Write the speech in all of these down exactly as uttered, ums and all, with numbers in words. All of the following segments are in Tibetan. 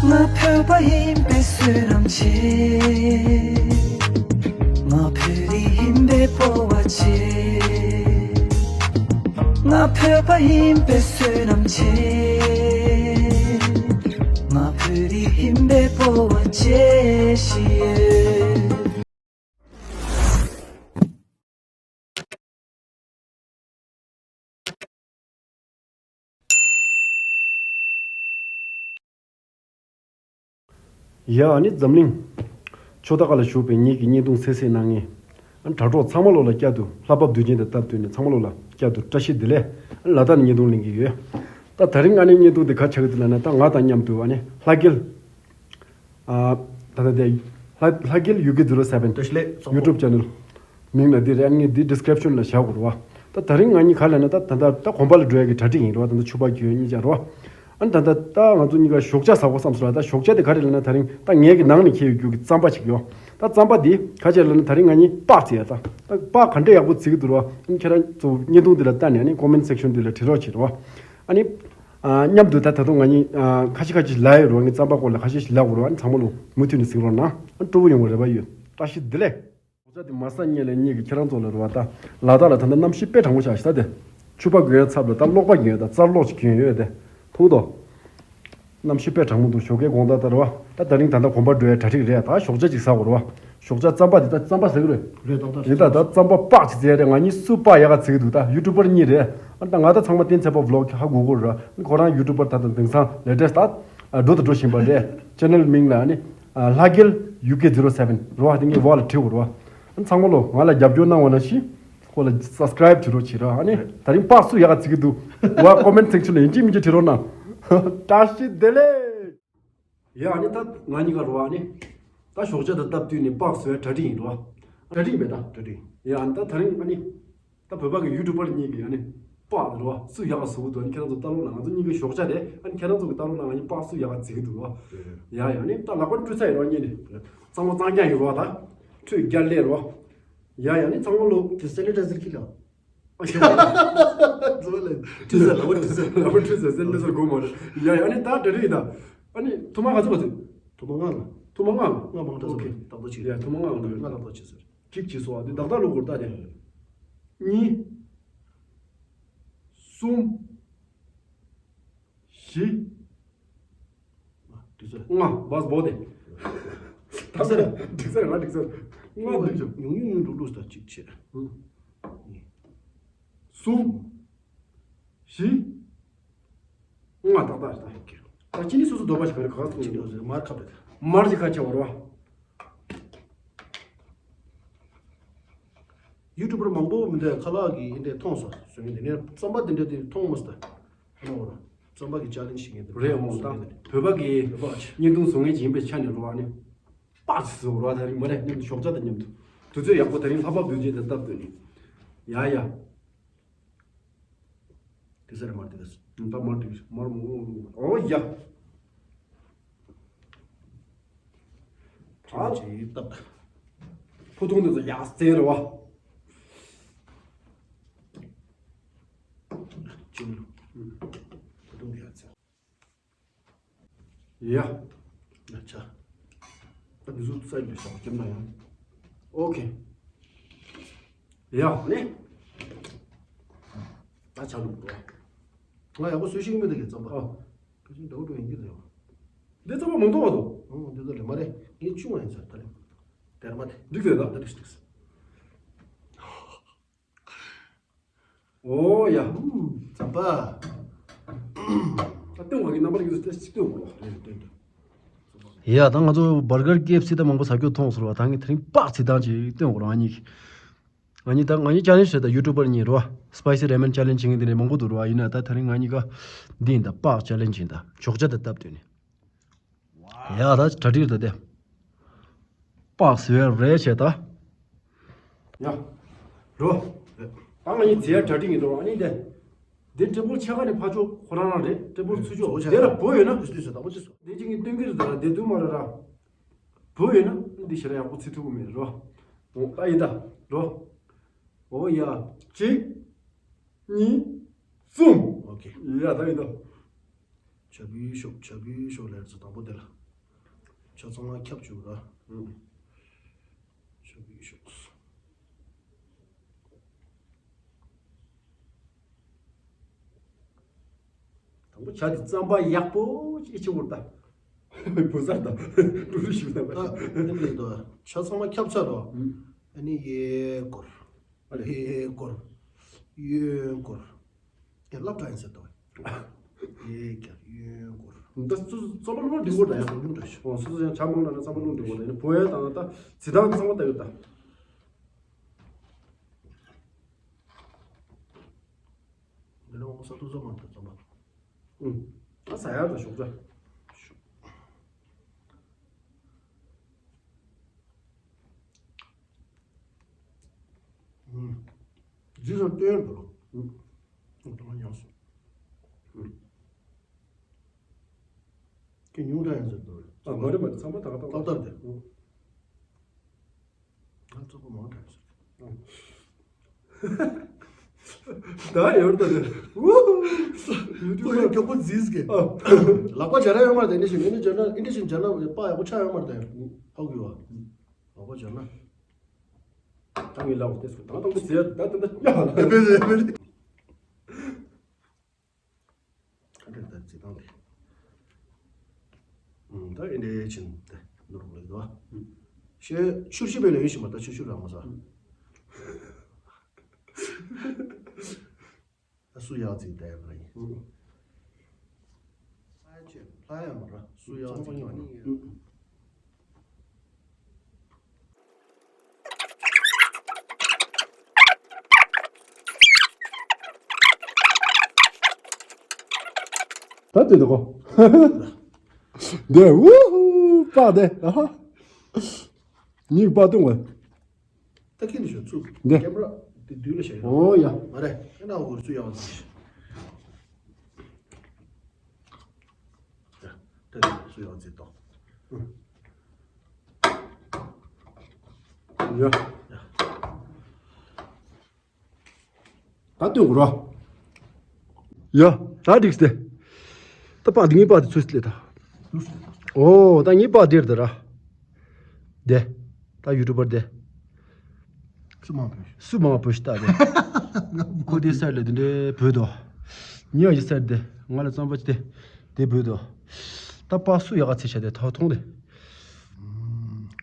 ང་བོད་པ་ཡིན་པའི་བསོད་ནམས་ཆེ། ང་བོད་རིགས་ཡིན་པའི་སྤོབས་པ་ཆེ། ང་བོད་པ་ཡིན་པའི་བསོད་ནམས་ཆེ། ང་བོད་རིགས་ཡིན་པའི་སྤོབས་པ་ཆེ་ཞིག་ཡོད། ཡ་ཨ་ནི་འཛམ་གླིང་ཕྱོགས་མཐའ་ཁག་ལ་བཞུགས་པའི་ངེད་ཀྱི་བརྙན་ཐུང་གསན་གཟིགས་གནང་མཁན་དྲ་གྲོགས་ཚང་མ་ལོ་ལ་བསྐྱར་དུ་ལྷ་བབས་དུས་ཆེན་དང་སྟབས་བསྟུན་ནས་ཚང་མ་ལོ་ལ་བསྐྱར་དུ་བཀྲ་ཤིས་བདེ་ལེགས། ལ་དྭགས་ནས་བརྙན་ཐུང་ལེན་གྱི་ཡོད། ད་ད་རིང་ཨ་ནི་བརྙན་ཐུང་འདི་ག་ཆགས་ཀྱི་འདུག་ལབ་ན། ད་ང་དང་མཉམ་དུ་ཨ་ནི་ལྷ་སྐལ། ཨ། ད་ལྟ་དེ། ལྷ་ལྷ་སྐལ་ཡུ་ཀེ་ཛི་རོ་སེ་བེན། བཀྲ་ཤིས་བདེ་ལེགས། ཡུ་ཊུབ་ཆེ་ནལ་མིང་ལ་འདི་རེད། ཨ་ནི་འདི་ཌི་སི་ཀི་རིབ་ཤན་ལ་བཞག་དགོས་རེད་བ། ད་ད་རིང་ང་གཉིས་ག་ལབ་ན་ད་ད་ད་ད་གོམ་པ་ལ་འགྲོ་ཡ་གི་གྲ་སྒྲིག་ཡིན་རེད་བ། ད་ད་ཕྱུ་པ་གྱོན་གཉིས་ཆ་རེད་བ། ཨ་ནི་ད་ད་ད་ང་ཚོ་གཉིས་ཀ་ཞོགས་ཇ་ཟ་དགོས་བསམ་སོང་ར། ད་ཞོགས་ཇ་དེ་ག་རེ་ལབ་ན། ད་རིང་ད་ངའི་གི་ནང་ནས་འཁྱེར་ཡོད་རྒྱུ་གི་རྩམ་པ་ཞིག་ཡོད། ད་རྩམ་པ་འདི་ག་ཅེ་ལབ་ན། ད་རིང་ང་གཉིས་པག་བཙལ་ཡ། ད་ད་པག་ག་འདྲ་ཡག་པོ་བཙལ་གི་འདུག་རེད་བ། ཨ་ནི་ཁྱེད་རང་ཚོ་བརྙན་ཐུང་འདི་ལ་ལྟ་ནས་ཨ་ནི་ཀོ་མེན་སེག་ཤན་འདི་ལ་བྲིས་རོགས་བྱེད་རེད་བ། ཨ་ནི། ཨ། མཉམ་དུ་ད་ད་དུང་ང་གཉིས། ཨ། ཁ་ཤས་ཁ་ཤས་ལབ་ཡོད་རེད་བ། ངས་རྩམ་པ་སྐོར་ལ་ཁ་ཤས་ཤིག་ལབ་དགོས་རེད་བ། ཨ་ནི་ཚང་མ་ལོ་མུ་མཐུད་ནས་གཟིགས་རོགས་གནང་། ཨ། སྤྲོ་པོ་ཡོང་བའི་རེ་བ་ཡོད། བཀྲ་ཤིས་བདེ་ལེགས། ཞོགས་ཇ་དེ་མ་ཟ་སྔོན་ལ་ངེད་ཀྱིས་ཁྱེད་རང་ཚོ་ལ་རེད་བ། ད་ལ་དྭགས་ལ་ད་ལྟ་གནམ་གཤིས་དཔེ་གྲང་མོ་ཆགས་ཤག་ད་དེ། ཕྱུ་པ་གྱོན་ཡ་ཚབ་ལ་ད་གློག་པ་གྱོན་ཡ། ད་རྩར་གློག་ཅིག་གྱོན་ཡོད་དེ། ཐུག་དོ། གནམ་གཤིས་དཔེ་གྲང་མོ་འདུག་ཞོགས་ཀའི་དགོང་དག་ད་རེད་བ། ད་ད་རིང་ད་ལྟ་གོམ་པ་འགྲོ་ཡ་གྲ་སྒྲིག་རེད། ད་ཞོགས་ཇ་ཅིག་ཟ་དགོས་རེད་བ། ཞོགས་ཇ་རྩམ་པ་འདི་ད་རྩམ་པ་ཟ་གི་རེད། རེད། ཏག་ཏག་ཡིན། ད་ད་རྩམ་པ་པག་ཅིག་བཙལ་རེད། ང་གཉིས་སུ་པག་ཡག་ག་བཙལ་གི་འདུག་ད་ཡུ་ཊུབ་པར་གཉིས་རེད། ཨ་ད་ང་ད་ཚང་མ་བསྟན་འཚེར་པ་བི་ལོག་ཧ་གོ་གི་རེད། ཁོ་རང་ཡུ་ཊུབ་པར་ད་ད་དེང་སང་ལེ་ཊེ་སི་ཊི་ད་འགྲོ་དང་འགྲོ་བཞིན་པ་རེད། ཆེ་ནལ་མིང་ལ་ནི་ལྷ་སྐལ་ཡུ་ཀེ་ཛི་རོ་སེ་བེན་རེད་བ། དེ་ངས་འོག་ལ་བྲིས་ཡོད་རེད་བ། ཚང་མ་ལོ་ང་ལ་རྒྱབ་སྐྱོར་གནང་བ་ནང་བཞིན་ཁོ་ལ་སབ་སི་ཀི་རེབ་བྱེད་རོགས་བྱེད་རོགས། ཨ་ནི་ད་རིང་པག་སུ་ཡག་ག་བཙལ་གི་འདུག་བ། ཀོ་མེན་སེག་ཤན་ལ་ཡིན་གཅིག་མིན་གཅིག་བྲིས་རོགས་གནང་། བཀྲ་ཤིས་བདེ་ལེགས། ཡ་ཨ་ནི་ད་ང་གཉིས་ཀ་རེད་བ། ཨ་ནི་ད་ཞོགས་ཇ་དང་སྟབས་བསྟུན་ནས་པག་བཟོ་ཡ་གྲ་སྒྲིག་ཡིན་རེད་བ། གྲ་སྒྲིག་མེད་ད། གྲ་སྒྲིག་ཡ་ཨ་ནི་ད་ད་རིང་ཨ་ནི་ད་བོད་པ་གི་ཡུ་ཊུབ་པར་གཉིས་ཀྱིས་ཨ་ནི་པག་རེད་བ་སུ་ཡག་ག་བཟོ་གི་འདུག་ཨ་ནི་ཁྱེད་རང་ཚོ་ལྟ་རོགས་གནང་། ང་ཚོ་གཉིས་ཀའི་ཞོགས་ཇ་དེ། ཨ་ནི་ཁྱེད་རང་ཚོ་གི་ལྟ་རོགས་གནང་། ང་གཉིས་པག་སུ་ཡག་ག་བཙལ་གི་འདུག་རེད་བ། ཡ་ཡ་ཨ་ནི་ད་ལག་པ་འཁྲུད་ཚར་ཡིན་རེད་བ། གཉིས་ནི་གཙང་མ་གཙང་རྐྱང་ཡིན་རེད་བ། ད་ཁྲུས་རྒྱ་ལས་རེད་བ། ཡ་ཡ་ཨ་ནི་ཚང་མ་ལོ་དེ་སེ་ནི་ཊའི་ཛར་ཁྱེར་ལ། ཨ་ཤ། ཁྲུས་ས་ལ་བ་ཁྲུས་ས་ལ་བ་ཁྲུས་ས་སེམས་ནི་ས་སྒོ་མ་རེད། ཡ་ཡ་ཨ་ནི་ད་གྲ་སྒྲིག་ཡིན་ད། ཨ་ནི་ཐུར་མ་ག་ཚོད་ག་ཚོད། ཐུར་མ་ལྔ་ལ། ཐུར་མ་ལྔ་ལ། ལྔ་མང་དྲགས་ཨོ་ཁེ། སོང་། ཏག་ཏག་བྱེད། ཡ་ཐུར་མ་ལྔ་ལ་འགྲོ། ལྔ་ཏག་ཏག་བྱེད་ཟེར། གཅིག་བྱེད་སོང་། ཨ་དེ་ཏག་ཏག་ལོ་སྐོར་ལྟ་དེ། གཉིས། གསུམ། བཞི། འགྲིག་ས་རེད། ལྔ། བས་བོ་དེ། ད་ས་རེད། འགྲིག་ས་རེད། ང་འགྲིག་ས་རེད། ལྔ་འགྲིག་ཆོག་ཉུང་ཉུང་ཉུང་འགྲོ་འགྲོ་ས་གཅིག་བྱས། གསུམ། བཞི། ལྔ་ཏག་ཏག་རེད་ད། ད་ཅི་ནི་སོ་སོ་འདོད་པ་ཞིག་ག་རེ་ག་ག་ཅི་ནི་སོ་སོ་མར་ཁ་བེད། མར་ཅིག་ཁ་ཆེ་བ་རེད་བ། ཡུ་ཊུབ་པར་མང་པོ་མི་འདུག་ཁ་ལག་གི་འདི་འདྲ་མཐོང་སོང་། སོང་ཡིན་དེ་ནས་རྩམ་པ་འདི་འདྲ་དེ་མཐོང་མ་སོང་། ཨ་ནི་འོ་ར། རྩམ་པ་གི་ཅ་ལེན་ཇི་ཞིག་ཡིན་འདུག་རེད་འོང་ད། བོད་པ་གི་བོད་པ་ཅིག་བརྙན་ཐུང་བཟོ་མཁན་ཅིག་ཡིན་པའི་ཆ་ནས་རེད་བ། ཨ་ནི་པག་ཅིག་བཟོ་རེད་བ། ད་རིང་མ་རེད། མཉམ་དུ་ཞོགས་ཇ་དང་མཉམ་དུ་དུས་ཚོད་ཡག་པོ། ད་རིང་ལྷ་བབས་དུས་ཆེན་དང་སྟབས་བསྟུན་ནས། ཡ་ཡ། དེ་ས་རེད། མར་དེ་ག་ས། ད་མར་དེ་ག་ས་མར་མོ་ཨོ་ཡ། ཨ་ཅེ་སྟབས། ཕུ་ཐུང་དེ་ཚོ་ཡག་བཙལ་རེད་བ། ཅུང་། ཕུ་ཐུང་དེ་ཡག་བཙལ། ཡ། ཡ་ཆ། ད་འདི་ཚོ་ས་ཡི་ལུས་ཤོག་ཀྱེ་མ་ཡང་། ཨོ་ཁེ། ཡ་ནི། ད་ཆ་ལུགས་འགྲོ། ང་ཡག་པོ་བཟོས་ཤེས་ཀྱི་མེད་ད་གི་རྩམ་པ། ཨ། ཁ་ཅིག་འདྲ་བོ་འགྲོ་ཡིན་གྱི་རེད་བ། འདི་རྩམ་པ་མང་པོ་འདུག་ཨོ་འདི་ཚོ་ལས་མ་རེད། ངས་ཆུང་བ་ཡིན་ས་ད་རེད། དེར་མ་དེ། འགྲིག་རེད་ད། ད་འགྲིག་འགྲིག་ཨོ་ཡ། རྩམ་པ། ད་སྟོན་དགོས་ཀྱི་རྣམ་པ་ལ་ཡོད་ཚད་ཅིག་སྟོན་དགོས་རོགས། རེད་སྟོན་ཏེ། ཡ་ད་ང་ཚོ་བར་གར་ཀེ་ཨེཕ་སི་ད་མང་པོ་ཟ་རྒྱུ་མཐོང་སོང་བ། ད་ངས་དེ་རིང་པག་ཅིག་ད་ཅིག་སྟོན་དགོས་རོགས། ང་གཉིས། ང་གཉིས་ད་ང་གཉིས་ཅ་ལེན་ཇི་བྱས་ད། ཡུ་ཊུབ་པར་གཉིས་རོ། སི་པའི་སི་རེ་མན་ཅ་ལེན་ཇི་བྱེད་མཁན་དེ་འདྲ་མང་པོ་འདུག་རོ། ཡིན་ན་ད་དེ་རིང་ང་གཉིས་ཀ་འདི་ཡིན་ད། པག་ཅ་ལེན་ཇི་ཡིན་ད། ཞོགས་ཇ་དང་སྟབས་བསྟུན་ནས། ཡ་ད་གྲ་སྒྲིག་ད་དེ། པག་བཟོས་རེད་བྱས་ད། ཡ། རོ། ད་ང་གཉིས་བྱས་གྲ་སྒྲིག་ཡིན་འགྲོ། ཨ་ནི་དེ། དེ་ཊེ་བལ་ཕྱེད་ཀ་ནས་ཕར་ཕྱོགས་ཁོ་རང་རང་རེད། ཊེ་བལ་ཚུར་ཕྱོགས་དེ་ལ་བོ་ཡོད་ན། དེ་ཅིག་ངས་སྟོན་གྱི་རེད་ད། དེ་དུས་མ་ར་ར། བོ་ཡོད་ན་འདི་ཞེ་དྲག་ཡག་པོ་བྱེད་ཐུབ་ཀྱི་མེད་རོ། འོ་ད་ཡིན་ད། རོ། འོ་ཡ། གཅིག་གཉིས། གསུམ། ཨོ་ཁེ། ཡ་ད་ཡིན་ད། ཆ་བུའི་ཤོག་ཆ་བུའི་ཤོག་ལས་ཚོ་དང་པོ་དེ་ལ། ཆ་ཚང་མ་ཁྱབ་བཅུག་ར། ཨུ། ཤོག་གི་ཤོག་དང་པོ་ཇ་དེ་རྩམ་པ་ཡག་པོ་ཅིག་ཆེ་བོར་ད། བུ་གསར་དང་ཀྲུ་རུ་ཞུ་ད་པ། ཨ་ནི་ལེགས་འདུག་ཆ་ཚང་མ་ཁྱབ་ཚར་རོ། ཨ་ནི་ཡེ་སྐོར། ཨ་ལེ། ཡེ་སྐོར། ཡོན་སྐོར། ཡ་ལབ་དྲ་ཡིན་ཟེར་ཏོ། ཡེ་ཀྱ་ཡོན་སྐོར། འདི་སུ་རྩམ་པ་ལོ་འདི་བོ་ད་ཡ། ལུང་འདྲ་ཞིག་ཨོ་སུ་སུ་ཡང་ཆ་མང་ན་ན་རྩམ་པ་ལོ་འདི་བོ་ད་ཡིན་བོ་ཡ་དང་ད་ཚི་དང་ཚང་མ་ད་ཡོད་ད། འདི་ལ་འོང་ས་ཏུ་ཟ་མ་ཐུབ་ཙམ་པ། ཨུ། ད་ཟ་ཡ་ད་ཞོགས་ཇ། ཨུ། ཇི་ལྟར་སྟོན་དུ། ཨུ། ཏུ་ཏུ་མ་ཉམས་སོ། ཨུ། ཁྱེད་ཉུང་དྲགས་ཡིན་ཟེར་དུ། ཨ་མ་རེད་མ་རེད་ཚང་མ་ད་ག་ད་ཏག་ཏག་དེ། ཨུ། ང་གཙོ་བོ་མང་དྲགས་ཟེར། ཨུ། ད་ཡོར་ད་དེ། ཨུ། ཡུ་ཊུབ་མགྱོགས་པོ་འཛིན་ཟེར། ཨ། ལག་པ་སྦྱར་ཡ་ཡོད་མ་རེད་ད་ཨིན་ཌི་ཤིན་ཨིན་ཌི་སྦྱར་ན་ཨིན་ཌི་ཤིན་སྦྱར་ན་པགས་ཡག་པོ་ཆགས་ཡོད་མ་རེད་ད་ཡ། ཧོ་གི་བ། ལག་པ་སྦྱར་ན། ད་ངས་ལབ་དེ་སུ་ད་དང་པོ་ཟེར་ད་དེ་འདྲ་ཡ་ལ། ཨེ་བེ་ལེ་བེ་ལེ། ག་འདྲ་ད་ཅི་དང་དེ། ཨུམ་ད་ཨེ་འདྲ་ཕྱིན་ཏེ་ནོར་བུ་ལེགས་དོ། ཤེ་ཆུར་ཤི་བེ་ལེ་ཡོད་ཤི་མ་ད་ཆུ་ཆུ་ར་མ་ས། ད་སུ་ཡག་ཅིག་བསྡད་ཡོད་རེད། ཨུ། ལྷ་ཡ་ཆེ་ལྷ་ཡ་མ་ར་སུ་ཡག་ཅིག་བསྡད་ཡོད་རེད། ད་དེ་དགོ། འདི་ཝུ་ཧུ་པག་དེ། ཨ་ཧ། ཉིག་པག་བཏུང་བ། ད་ཁྱེད་ནི་ཤོད་ཚུགས། འདི། ཀེམ་ར་དེ་དུས་ལ་བྱས་ཡོད། ཨོ་ཡ། མ་རེད། ཁྱེད་ན་འུར་ཚུ་ཡག་ཟིག་ཡ། ད་དེ་ཚུ་ཡག་ཟིག་ཏོ། ཡ། ཡ། ད་སྟོན་དགོས་རོ། ཡ། ད་འགྲིག་སྟེ། ད་པགས་འདི་ངའི་པགས་འདི་ཚོས་ལས་ད། ཨོ་ད་ངའི་པགས་འདིར་ད་ར། དེ། ད་ཡུ་ཊུབ་པར་དེ། སུ་མང་བོས། སུ་མང་བོས་ད་དེ། ཁོ་དེ་སར་ལས་དེ་འདྲའི་བོད་དོ། ཉི་ཡ་ཡི་སར་དེ་ང་ལ་རྩམ་པ་ཅི་དེ། དེ་བོད་དོ། ད་པགས་སུ་ཡག་ག་ཚེ་ཤ་དེ་ཐོག་མཐོང་དེ།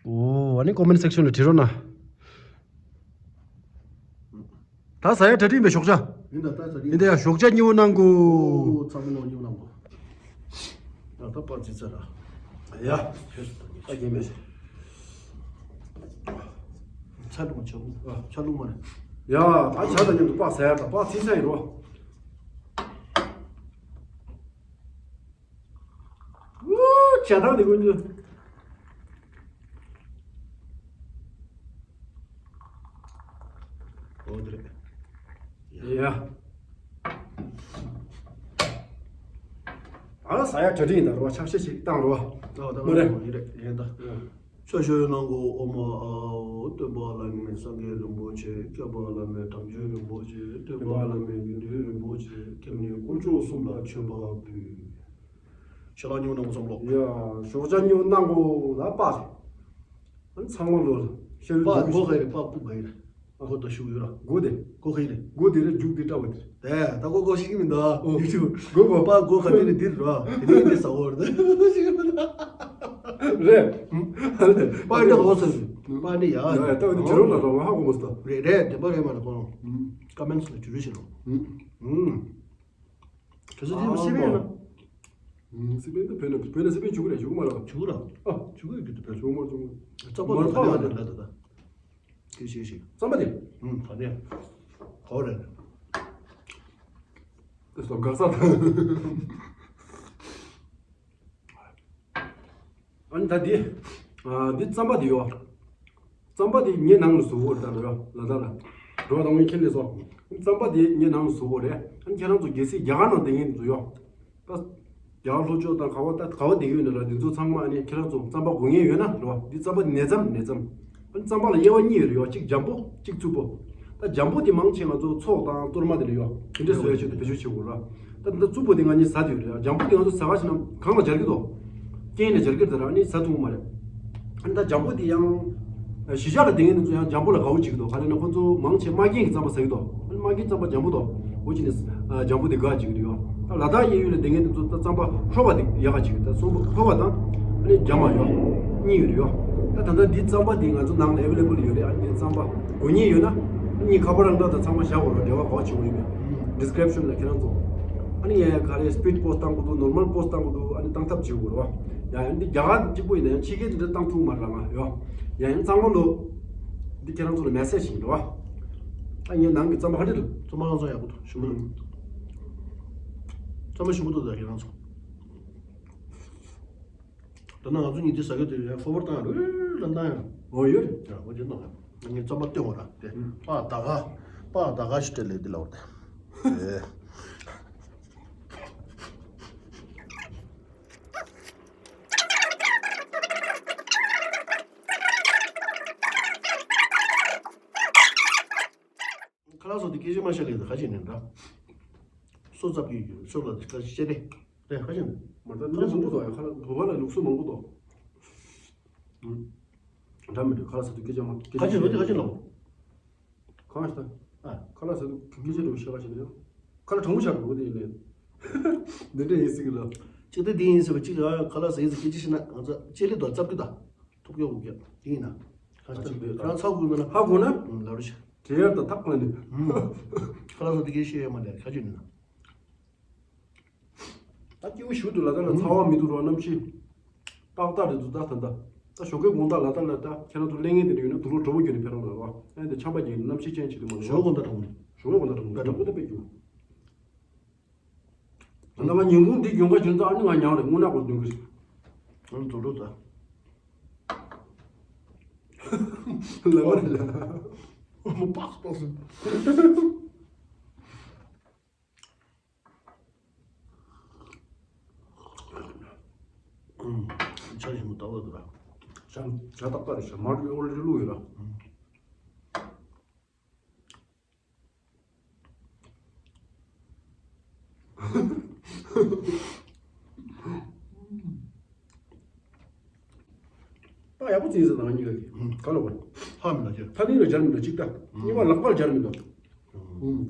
ཨོ་ཨ་ནི་ཀོ་མེན་སེག་ཤོན་ལ་བྲིས་རོགས་གནང་། ད་ཟ་ཡ་གྲ་སྒྲིག་མེད་ཞོགས་ཇ། ཡིན་ད་ད་ཟ་གི་ཡིན་ད་ཡ་ཞོགས་ཇ་སྙིང་པོ་གནང་གོ། ཨོ་ཚ་མོ་ལོ་སྙིང་པོ་གནང་གོ། ད་ད་པགས་ཅི་ཚ་ར། ཡ། ད་རྒྱན་མེད། ཚ་ལུང་ཆ་ལུང་ཆ་ལུང་མ་རེད། ཡ་ད་ཇ་དང་མཉམ་དུ་པགས་ཟ་ཡ་ད་པགས་ཚིག་ཚ་ཡིན་རོ། ཨུ། བྱ་སྟངས་དེ་ཀུན་ཏུ། འོ་དེ་རེད། ཡ། ཨ་ཟ་ཡ་གྲ་སྒྲིག་ཡིན་ད་རོ་ཆབ་ཤ་ཞིག་བཏང་རོ། ཨོ་ད་མོ་རེད། ཡིན་རེད་ཡིན་ད། ཆོས་ཞུ་ནང་གོ་ཨོ་མ་ཨ་ཨོ། སྟོན་པ་བླ་མེད་སངས་རྒྱས་རིན་པོ་ཆེ། སྐྱོབ་པ་བླ་མེད་དམ་ཆོས་རིན་པོ་ཆེ། སྟོན་པ་བླ་མེད་དགེ་འདུན་རིན་པོ་ཆེ། སྐྱབས་གནས་དཀོན་མཆོག་གསུམ་ལ་མཆོད་པ་ཕུལ། ཤ་ལག་ཉོ་ནང་བསམ་ལོ། ཡ་ཞོགས་ཇ་ཉོ་གནང་གོ་ལ་པགས། ཨ་ཚང་མ་ལོ་ཤ་ལུ་པགས་སྒོ་ག་རེ་པགས་སྤུ་ག་རེ། ཨ་ཁོ་ད་ཤུགས་ཡོད་ར། སྒོ་དེ། སྒོ་ག་རེ། སྒོ་དེ་རེ་རྒྱུག་དེ་བཀྲ་བ་དེ། དེ་ད་སྒོ་སྒོ་ཤིག་མི་འདུག་ཨོ་ཡུ་ཊུབ། སྒོ་སྒོ། པགས་སྒོ་ག་དེ་རེ་འདིར་ར། དེ་ནི་འདི་ཟ་འོར་དེ། རེད། པགས་འདི་འོ་ཟེར། པགས་འདི་ཡ། ཡ་ཡ་ད་འདི་ཇི་རོ་ལ་ར་ང་ཧ་གོ་མ་སོང་། རེད་རེད་དེ་པགས་རེད་མ་རེད་ཁོ། ཀ་མེན་སི་ལ་ཇུ་རི་ཤི་རོ། ཨུམ། གལ་སྲིད་དེ་སི་པན་ཡིན་ན། ཨུམ། སི་པན་དེ་བོད་ནས་བོད་ནས་སི་པན་བྱུང་གི་རེད་བྱུང་གི་མ་རེད། བྱུང་གི་རེད། ཨ། བྱུང་གི་རེད་བོད། བྱུང་མ་བྱུང་། རྩམ་པ་མ་རེད་ལ་ད་ད། ཤེས་ཤེས་ཤེས། རྩམ་པ་དེ། ཨུམ་ད་དེ། གོ་རེད། དེ་སོ་དགའ་ས་ད། ཨ་ནི་ད་འདི། ཨ་འདི་རྩམ་པ་འདི་ཡོད། རྩམ་པ་འདི་ངའི་ནང་ལ་བཟོ་གི་རེད་ད་ལོ་ཡ་ལ་ད་ལ། འགྲོ་བ་དང་མི་ཁྱེར་ནས་བཟོ། རྩམ་པ་འདི་ངའི་ནང་ལ་བཟོ་གི་རེད། ཨ་ནི་ཁྱེད་རང་ཚོ་གལ་སྲིད་རྒྱ་གར་ནང་བསྡད་མཁན་ཚོ་ཡོད། ད་རྒྱ་གར་ལྷོ་ཕྱོགས་དང་ག་བ་ད་ག་བ་བསྡད་ཀྱི་ཡོད་ན་ར་འདི་ཚོ་ཚང་མ་ཨ་ནི་ཁྱེད་རང་ཚོ་རྩམ་པ་དགོས་མཁན་ཡོད་ན་རེད་བ། འདི་རྩམ་པ་ནས་རྩམ་ནས་རྩམ། ཨ་ནི་རྩམ་པ་ལ་དབྱེ་བ་གཉིས་ཡོད་རེད་ཡ། གཅིག་འཇམ་པོ་གཅིག་རྩུབ་པོ། ད་འཇམ་པོ་དེ་མང་ཆེ་ང་ཚོ་ཚོགས་དང་གཏོར་མ་དེ་ལ་ཡོད། དེ་འདྲས་བཟོ་ཡ་ཆེད་དུ་བེད་སྤྱོད་བྱེད་དགོས་ར། ད་ད་རྩུབ་པོ་དེ་ང་གཉིས་ཟ་དེ་ཡོད་རེད་ཡ། འཇམ་པོ་དེ་ང་ཚོ་ཟ་ག་ཕྱིན་ན་གང་ལ་སྦྱར་གི་འདུག་རྐྱེན་ལ་སྦྱར་གི་དེ་ར་ཨ་ནི་ཟ་ཐུབ་མ་རེད། ཨ་ནི་ད་འཇམ་པོ་དེ་ཡང་གཞིས་ཆགས་ལ་དེ་ངེས་ནི་ཚོ་ཡང་འཇམ་པོ་ལ་དགའ་བོ་བྱེད་ཀྱི་འདུག་ག་རེ་ན་ཁོ་ཚོ་མང་ཆེ་མ་རྐྱེན་གྱི་རྩམ་པ་ཟ་གི་འདུག་ཨ་ནི་མ་རྐྱེན་རྩམ་པ་འཇམ་པོ་འདུག་འོ་ཅི་ནི་འཇམ་པོ་དེ་དགའ་བྱེད་ཀྱི་འདུག་ཡོ། ད་ལ་དྭགས་གཡས་གཡོན་ལ་དེ་ངེས་ནི་ཚོ་ད་རྩམ་པ་ཧྲོ་བ་དེ་ཡག་ག་བྱེད་ཀྱི་ད་སོང་པོ་ཧྲོ་བ་དང་ཨ་ནི་འཇམ་མ་ཡོ། གཉིས་ཡོད་རེད་ཡོ། ད་ད་ལྟ་འདི་རྩམ་པ་དེ་ང་ཚོ་ནང་ལ་ཨེ་ཝེ་ལེ་བལ་ཡོད་རེད། ཨ་ནི་རྩམ་པ་དགོས་ངེས་ཡོད་ན་ཨ་ནི་ཁ་པར་རང་འདྲ་དང་ཚང་མ་བཞག་དགོས་རེད། འབྲེལ་བ་ག་བ་བྱེད་དགོས་ཡོད་མེད་ཌི་སི་ཀི་རིབ་ཤན་ལ་ཁྱེད་རང་ཚོ། ཨ་ནི་ཡ་ཡ་ག་རེ་སི་པིཌ་པོ་སི་ཊི་བཏང་དགོས་འདུག་ནོར་མལ་པོ་སི་ཊི་བཏང་དགོས་འདུག་ཨ་ནི་བཏང་ཐབས་བྱེད་དགོས་རེད་བ། ཡ་ཡ་འདི་རྒྱ་གར་གཅིག་པོ་ཡིན་ན་ཡང་ཕྱི་རྒྱལ་དེ་འདྲ་བཏང་ཐུབ་མ་རེད་ལ་ང་ཡོ། ཡ་ཡ་ཚང་མ་ལོ། འདི་ཁྱེད་རང་ཚོ་ལ་མེ་སེ་ཇི་ཞིག་འགྲོ་བ། ཨ་ངའི་ནང་གི་རྩམ་པ་ག་འདྲ་འདུག་རྩམ་པ་ཁ་སང་ཡག་པོ་འདུག་ཞུ་མ། རྩམ་པ་ཞུ་མ་འདུག་ད་ཁྱེད་རང་ཚོ། ད་ནང་ང་ཚོ་གཉིས་དེ་ཟ་གི་དེ་ཡ་ཧྥོར་ཝར་བཏང་ཡ་རུ་ལ་བཏང་ཡ། འོ་ཡོད། ཡ་འོ་ཅི་འདུག་ངའི་རྩམ་པ་སྟོན་འོ་ར་དེ། ཨུ། པ་ད་ག་པ་ད་ག་ཞིག་སྤྲད་ལེ་འདི་ལ་འོ་དེ། ཨེ། ཁ་ལག་སོགས་དེ་སྐད་ཆ་མ་བཤད་ལེ་ད་ཁ་ཅིག་ནས་འདྲ། སོ་ཙབ་ཀྱི་ཡོད་སོ་ལ་དེ་ཁ་ཅིག་བཤད་དེ། དེ་ཁ་ཅིག་ནས། མ་ད་ནི་མང་པོ་དོ་ཡ་ཁ་ལག་བོད་པ་ལ་ལུགས་སྲོལ་མང་པོ་དོ། འདྲ་མི་འདུག་ཁ་ལག་ཟ་དུས་སྐད་ཆ་མ་སྐད་ཁ་ཆ་ཅིག་ཡོད་དེ་ཁ་ཅིག་ལ། གང་ཞིག་ད། ཨ། ཁ་ལག་ཟ་དུས་སྐད་ཆ་རེ་བ་ཤེས་པ་ཞིག་ཡོད། ཁ་ལག་གྲང་མོ་ཆགས་འགྲོ་གི་དེ་ཡིན་ནས། འདི་འདྲ་ཡིན་སྲིད་གི་ལ། གཅིག་ད་འདི་ཡིན་ཟེར་བ་གཅིག་ཨ་ཁ་ལག་ཟ་ཡིན་ཟེར་སྐད་ཆ་ཤི་ན་ང་ཚོ་ལྕེ་ལེ་དོ་ཙབ་གི་ད། ཐུག་ཡོད་གི་དེ་ཡིན་ན། ཁ་ལག་ཟ་དུས་ཁ་ལག་ཚ་དགོས་མེད་ན། ཧ་གོ་ན། ལ་རུ་ཤི། དེ་ཡར་དང་ཐག་པ་ནི། ཁ་ལག་ཟ་དུས་སྐད་ཆ་ཤེས་ཡོད་མ་ལས་ཁ་ཅིག་ནི་ན། ད་སྐྱེ་བོ་ཞུ་དུ་ལ་ད་ལ་ཚ་བ་མི་འདུག་རོ་གནམ་གཤིས། ཏག་ཏག་རེད་འདུག་ད་ད་ད། ད་ཞོགས་ཀའི་དགོང་དག་ལ་ད་ལ་ད་ཁྱེད་རང་ཚོ་གླེང་ངེས་དེ་འདྲ་ཡོད་ན་དུག་ལོག་གྲོ་མོ་གྱོན་ནས་ཕེབས་རོགས་ལ་རོ། ཨེ་འདི་ཆམ་པ་གྱོན་ནས་གནམ་གཤིས་ཅན་བྱེད་དུ་མ་ཞོགས་གོ་ད་གྲོ་མོ། ཞོགས་གོ་ད་གྲོ་མོ་ད་གྲོ་མོ་ད་དཔེ་གྱོན། ད་ང་ཉིན་གུང་འདི་གྱོན་ག་གྱོན་ད་ཨ་ནི་ང་ཉང་རེད་དངོས་གནས་གོ་གྱོན་གི་རེད། ང་དུག་ལོག་ད། ལ་བ་རེད་ལ། མོ་པགས་པགས་སུ། ཆ་ཞིམ་པོ་ལྟ་བ་འདུག་ར། ཞག་ཞག་ཏག་ཏག་རེད་ཞག་མར་ཡོ་ལི་བླུགས་ཡོད་ར། པགས་ཡག་པོ་བྱིན་ཟེར་ན་ང་གཉིས་ཀ་གི་ག་ལ་བ། ཧ་མི་ལ་ཅེ། ཐ་ནི་ལ་སྦྱར་མི་འདུག་གཅིག་ལྟ། གཉིས་པ་ལག་པ་ལ་སྦྱར་མི་འདུག་ཨུམ།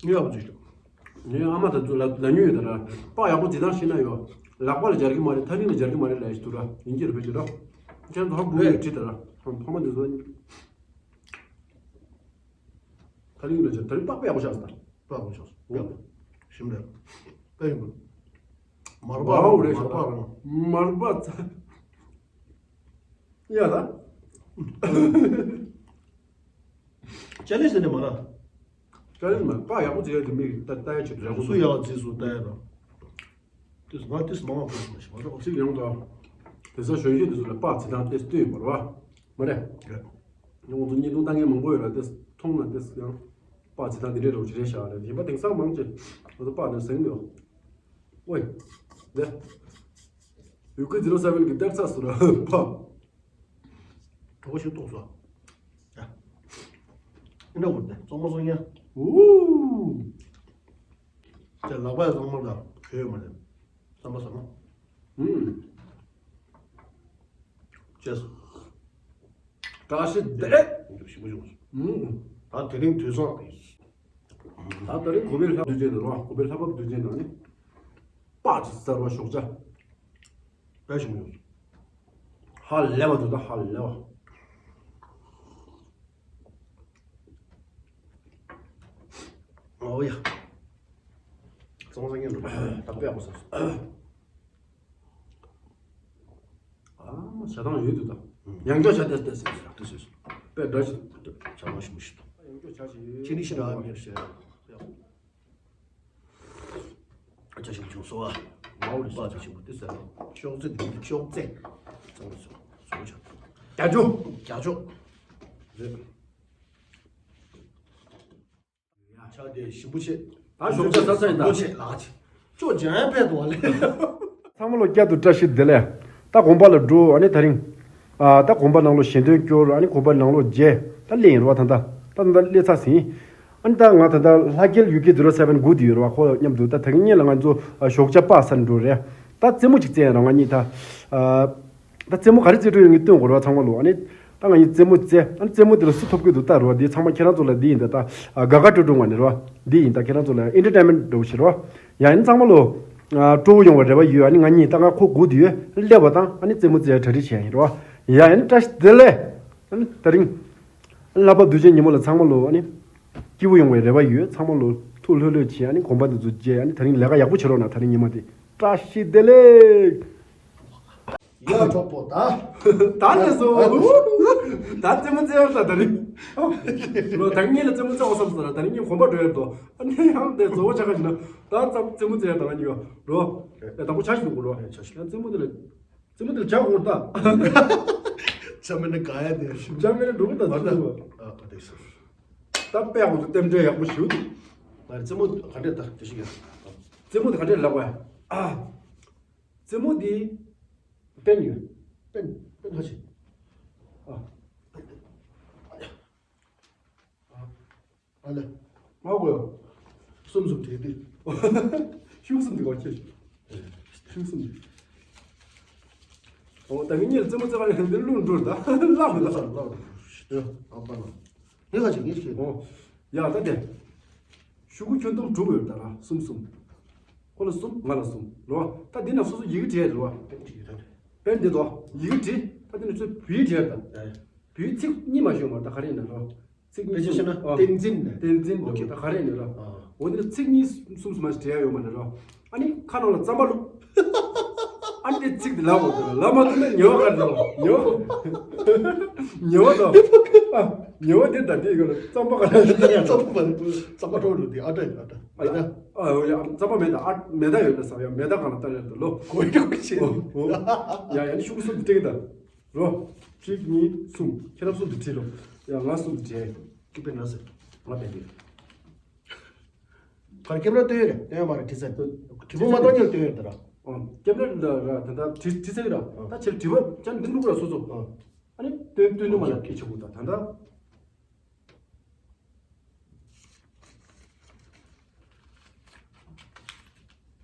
ངའི་ཨ་མ་དང་ཚོ་ལ་ལ་ཉུལ་ཡོད་ད་ར། པགས་ཡག་པོ་བྱེད་སྟངས་ཤེས་ན་ཡོད། ལག་པ་ལ་སྦྱར་གི་མ་རེད་ཐ་ནི་ལ་སྦྱར་གི་མ་རེད་ལ་ཡ་ཞིག་འདུག་ར་ཡིན་གྱི་རེད་བེད་ཀྱི་ར། ཁྱེད་ཚོ་ཧ་གོ་ཡོད་བྲིས་ད་ར། ཕ་མ་འདི་ཚོ། ཐ་ནི་ལ་སྦྱར་ད་རིང་པགས་པ་ཡག་པོ་ཆགས་སོང་ད། པགས་པ་ཆགས་སོང་། ཞིམ་རེད། དཔེ་ཡིན་པ། མར་པགས་ཝའོ་རེད་ཤག་མར་པགས་རང་། མར་པགས་ཚ། ཡ་ད། ཅ་ལེ་ཟེར་ནས་མ་ར། ཅ་ལེ་མ་པགས་ཡག་པོ་བྱེད་ཡ་དེ་མིག་ལྟ་ལྟ་ཡ་ཆེད་དུ་རེད་ཁོ་སུ་ཡག་བ་རྩིས་སུ་ལྟ་ཡ་དང་། ཏིས་ང་ཏིས་མ་མ་པོ་ཞིག་མ་ཞིག་མ་ར། ཚིག་ཡོང་དང་། དེ་ཚོ་གཞོན་སྐྱེས་དེ་ཚོ་ལ་པགས་བྱེད་སྟངས་ཏེ་སྟོན་ཡོད་མ་རེད་བ། མ་རེད། རེད། ང་ཚོ་བརྙན་ཐུང་ལྟ་མཁན་མང་པོ་ཡོད་ར་ཏིས་མཐོང་ན་ཏིས་ཡང་། པགས་བྱེད་སྟངས་དེ་འདྲའི་རོགས་ཅིག་རེད་ཤག་རེད་ཡིན་པ་དེང་སང་མང་ཆེ། ང་ཚོ་པགས་དེ་ཟེང་ཡོད། ཝེ། འདི། ཡུ་ཀེ་ཛི་རོ་སེ་བན་གི་གཏེར་ཚ་སུ་ར་པ། གྲོགས་ཤིག་གཏོང་སོ། ཡ། ཨེ་འདྲ་བོར་ཏེ་གཙང་མ་སོང་ཡ། ཨུ། ཅེ་ལག་པ་ཡ་གཙང་མ་ལ་གོས་ཡོད་མ་རེད། བསམ་པ་བསམ་ན། ཨུམ། ཅེས། བཀྲ་ཤིས་བདེ་ལེགས། ཞིམ་པོ་ཞིམ་པོ། ཨུམ། ད་དེ་རིང་དུས་བཟང་། ད་དེ་རིང་གོ་བའི་ལྷ་བདུན་ཅན་དུ་རོ་གོ་བའི་ལྷ་བབ་བདུན་ཅན་དུ་ནི། པགས་ཀྱི་གསར་བ་ཞོགས་ཇ། དཔེ་ཞིམ་པོ་ཡོད། ཧ་ལས་པ་འདུག་ད་ཧ་ལས་པ། ཨོ་ཡ། གཙང་མ་སྙན་འགྲོ་ད་དཔེ་ཡག་པོ་ཟ་སོང་། ཨ་མ་བྱ་སྟངས་ཡོད་འདུག་ད། ཡང་སྐྱོ་བྱ་ཏེ་ཏེ་ཟེར་ཟེར་ཏེ་ཟེར་ཟེར། དཔེ་འདྲ་ཞིག་བྱ་མ་ཞུ་མི་ཤི་ད། ཡང་སྐྱོ་བྱ་ཞིག་ཅི་ནི་ཤི་ར་མེར་ཟེར། བྱ་ཞིག་བྱུང་སོ་བ། མའོ་རི་པ་ཅི་ཞིག་ཏེ་ཟེར། ཤོག་ཙེ་ཤོག་ཙེ། ཙང་སོ་སོ་ཆ། རྒྱ་ཇོ། རྒྱ་ཇོ། རེད། ཆ་དེ་ཞིམ་པོ་ཆེ། ད་ཞོགས་ཇ་ཟ་ས་ཡིན་ད། ཞིམ་པོ་ཆེ་ལགས་ཆེ། ཅོ་ཇ་ཡང་ཕེབས་འདུག་བ་ལེ། ཚང་མ་ལོ་བསྐྱར་དུ་བཀྲ་ཤིས་བདེ་ལེགས། ད་དགོན་པ་ལ་འགྲོ་ཨ་ནི་ད་རིང་། ཨ་ད་དགོན་པ་ནང་ལོ་ཞལ་འདོན་སྐྱོར་ཨ་ནི་དགོན་པ་ནང་ལོ་མཇལ་ད་སླེབས་ཡིན་རོ་བ་ད་ད་ད་ད་སླེབས་ཚར་ཟིན། ཨ་ནི་ད་ང་ད་ད་ལྷ་རྒྱལ་ཡུ་ཀེ་ཛི་རོ་སེ་བན་སྒུག་བསྡད་ཡོད་རོ་བ་ཁོ་མཉམ་དུ་ད་ད་གིན་ཉིན་ལ་ང་ཚོ་ཞོགས་ཇ་པ་ཟ་འགྲོ་རེད། ད་རྩེད་མོ་ཅིག་རྩེ་ཡ་ར་ང་གཉིས་ད། ཨ། ད་རྩེད་མོ་ག་རེ་རྩེ་འགྲོ་ཡོང་ངེས་སྟོན་དགོས་ར་ཚང་མ་ལོ། ཨ་ནི། ད་ང་གཉིས་རྩེད་མོ་རྩེ། ཨ་ནི་རྩེད་མོ་དེ་ལ་སུ་ཐོབ་ཀྱི་འདུག་ལྟ་རོ། འདི་ཚང་མ་ཁྱེད་རང་ཚོ་ལ་འདི་ཡིན་ད་ད། ཨ། དགའ་དགའ་སྤྲོ་སྤྲོ་ང་ནི་རོ། འདི་ཡིན་ད་ཁྱེད་རང་ཚོ་ལ་ཨེན་ཊར་ཊེན་མེན་ཊི་འགྲོ་བཞིན་རོ། ཡ་ཡིན་ཚང་མ་ལོ། ཨ། སྤྲོ་བོ་ཡོང་བའི་རེ་བ་ཡོད། ཨ་ནི་ང་གཉིས་ད་ང་ཁོ་སྒུག་དུས་ཡོད་སླེབས་པ་དང་ཨ་ནི་རྩེད་མོ་རྩེ་ཡ་གྲ་སྒྲིག་བྱས་ཡིན་རོ། ཡ་ཡིན་བཀྲ་ཤིས་བདེ་ལེགས། ཨ་ནི་དེ་རིང་། ཨ་ནི་ལྷག་པ་དུས་ཆེན་ཉིན་མོ་ལ་ཚང་མ་ལོ། ཨ་ནི། སྐྱིད་པོ་ཡོང་བའི་རེ་བ་ཡོད། ཚང་མ་ལོ་ཐུགས་ལྷོད་ལྷོད་བྱས། ཨ་ནི་གོམ་པ་འདི་ཚོ་བརྗེ། ཨ་ནི་དེ་རིང་ལས་ཀ་ཡག་པོ་བྱེད་རོགས་གནང་། དེ་རིང་ཉི་མ་དེ་བཀྲ་ཤིས་བདེ་ལེགས། ཡ་གྲོགས་པོ་ད། ད་ནས་བཟུང་། ད་རྩེད་མོ་རྩེ་ཡག་ད་དེ་རིང་། ལོ་ད་ངས་ལ་རྩེད་མོ་རྩེ་འོ་བསམ་སོང་ལ་དེ་རིང་ངས་གོམ་པ་འགྲོ་ཡག་འདུག་ཨ་ནི་ཡང་དེ་གཙོ་བོ་ཆ་ག་ཞིག་ན་ད་རྩེད་མོ་རྩེ་ཡག་ད་ང་གཉིས་ཡོད་རོ། ཡ་དང་པོ་ཆ་ཞིག་འདུག་གོ་རོ། ཡ་ཆ་ཞིག་ཡ་རྩེད་མོ་དེ་ལ། རྩེད་མོ་དེ་ལ་བྱ་དགོས་ད། བྱ་མེད་ན་ག་ཡ་དེ། བྱ་མེད་ན་འགྲོ་གི་ད་མ་ད། ཚུལ་བ། ཨ་ཨ་དེ་སོ། ད་དཔེ་ཡག་པོ་འདུག་རྟེན་འབྲེལ་ཡག་པོ་ཞུ། ང་རྩེད་མོ་ག་འདྲས་ད་དེ་ཞིག་ཡ། རྩེད་མོ་དེ་ག་འདྲས་ལབ་བ། ཨ། རྩེད་མོ་འདི། པེན་ཡོད། པེན་པེན་ཧ་ཆི། ཨ། ཨ་ལེ། ང་གོ་ཡོ། གསུམ་གསུམ་བྲིས་ཏེ། ཤུགས་གསུམ་འདི་གོ་ཁྱེད། ཤུགས་གསུམ་འདི། ཨོ་ད་ངེད་གཉིས་ལ་རྩེད་མོ་རྩེ་བ་ནས་འདི་བླུན་འགྲོ་ད་བླ་མི་ལ། ལ་ལ་ལ། ཡ་ཨ་པ་ལ། ངས་ག་ཅིག་ངས་ཤེས། ཨོ། ཡ་ད་དེ། ཤུ་གུ་ཁྱོན་བསྡོམས་དྲུག་ཡོད་ད་ར་གསུམ་གསུམ། ཁོ་ལ་གསུམ་ང་ལ་གསུམ་རོ། ད་འདི་ན་སོ་སོ་ཡི་གེ་བྲིས་རོ། པེན་འདི་དོ། ཡི་གེ་བྲིས། ད་འདི་ན་ཚོས་བོད་ཡིག་བྲིས་ད། བོད་ཡིག་ཚིག་གཉིས་མ་ཤོད་མ་ད་ག་རེ་ཡིན་ན་རོ། ཚིག་གཉིས་གསུམ། ཨ། བསྟན་འཛིན་ནས། བསྟན་འཛིན་ཨོ་ཁེ། ད་ག་རེ་ཡིན་ན་རོ། ཨ། འོ་འདི་ཚིག་གཉིས་གསུམ་གསུམ་མ་ཞིག་བྲིས་ཡ་ཡོད་མ་རེད་རོ། ཨ་ནི་ཁ་ནང་ལ་རྩམ་པ་བླུགས། ཨ་ནི་དེ་ཚིག་དེ་ལབ་དགོས་དེ་ལབ་མ་ཐུབ་ན་ཉེས་པ་ག་རེ་རོ། ཉེས་པ། ཉེས་པ་དང་། ཨ། ཉེས་པ་དེ་ད་དེ་ཡོད་ལ་རྩམ་པ་ག་རེ་རེད། རྩམ་པ་རྩམ་པ་འཕྲོ་འགྲོ་དེ་ཨ་ཏྲ་ཡོད་ཨ་ཏྲ། ཨ་ཡ། ཨ་ཡོ་ཡ་རྩམ་པ་མེད་ད་ཨ་མེ་ད་ཡོད་ད་ས་ཡ་མེ་ད་གང་ལ་ལྟ་ཡོད་ད་ལོ། གོ་ཡི་གོ་ཆེ། ཨོ་ཨོ། ཡ་ཡ་ནི་ཤུ་གུ་གསུམ་དུ་སྤྲད་ཀྱི་ད། རོ། གཅིག་གཉིས་གསུམ། ཁྱེད་རང་གསུམ་དུ་བྲིས་རོ། ཡ་ང་གསུམ་དུ་བྲིས། ཀི་པེ་ན་ཟེར། ང་བལ་འདི། ག་རེ་ཀེམ་ར་སྟོན་ཡོད་རེད་སྟོན་ཡོད་མ་རེད་བྲིས་ཚར། དྲི་བ་མ་གཏོང་ཉེར་སྟོན་ཡོད་ད་ར། ཨོ། ཀེམ་ར་ལ་ར་ད་ད་བྲིས་བྲིས་ཚར་ཡོད་ར། ཨོ། ད་ཁྱེད་དྲི་བ་ཅན་འདི་འདུག་ར་སོ་སོ། ཨོ། ཨ་ནི་སྟོན་སྟོན་ནུ་མ་ལ་ཁྱེད་ཆོག་གོ་ད་ད་ད།